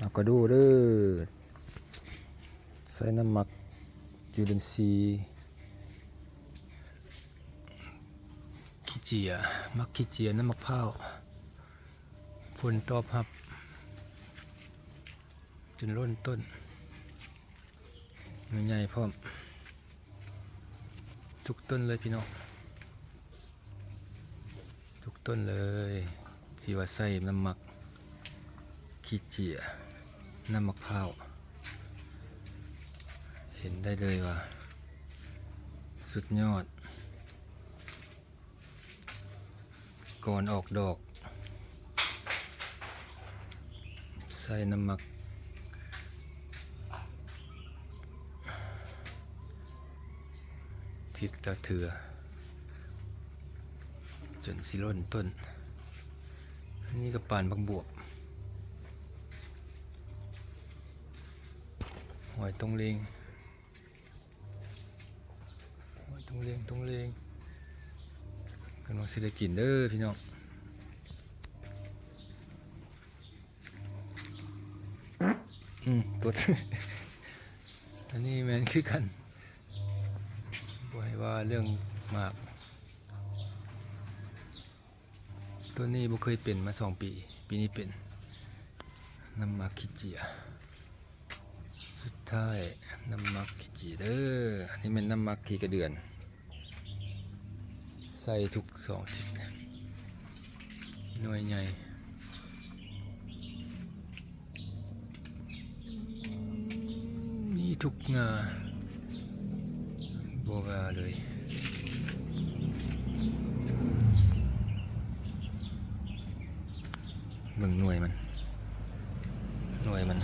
ເອົາກະດູເດີ ໃສ່ນ້ຳໝັກຈຸລິນຊີ ຂີ້ເຈຍ ໝັກຂີ້ເຈຍ ນ້ຳໝັກພ້າວ. ຜົນຕອບຮັບຈົນລົ້ນຕົ້ນ ໜ່ວຍໃຫຍ່ພ້ອມ ທຸກຕົ້ນເລີຍພີ່ນ້ອງ ທຸກຕົ້ນເລີຍ ທີ່ວ່າໃສ່ນ້ຳໝັກຂີ້ເຈຍ ນ້ຳໝັກພ້າວ ເຫັນໄດ້ເລີຍວ່າສຸດຍອດ. ກ່ອນອອກດອກ ໃສ່ນ້ຳໝັກທິດລະເທື່ອ ຈົນຊິລົ້ນຕົ້ນ. ອັນນີ້ກະປານບັກບວບ ຫອຍຕົງເລງ. ໂອ້ຍ ຕົງເລງ ຕົງເລງ ກຳລັງຊິໄດ້ກິນເດີພີ່ນ້ອງ. ອືມ ຕົດ ອັນນີ້ແມ່ນຄືກັນ ບໍ່ໃຫ້ວ່າເລື່ອງໝາກ. ໂຕນີ້ບໍ່ເຄີຍເປັນມາສອງປີ ປີນີ້ເປັນ ນ້ຳໝັກຂີ້ເຈຍ ສຸດທ້າຍ ນ້ຳໝັກຂີ້ເຈຍເດີ. ອັນນີ້ແມ່ນນ້ຳໝັກຂີ້ກະເດືອນ ໃສ່ທຸກສອງທິດ ໜ່ວຍໃຫຍ່. ມີທຸກງ່າ ບໍ່ວ່າເລີຍ. ເບິ່ງໜ່ວຍມັນ ໜ່ວຍມັນ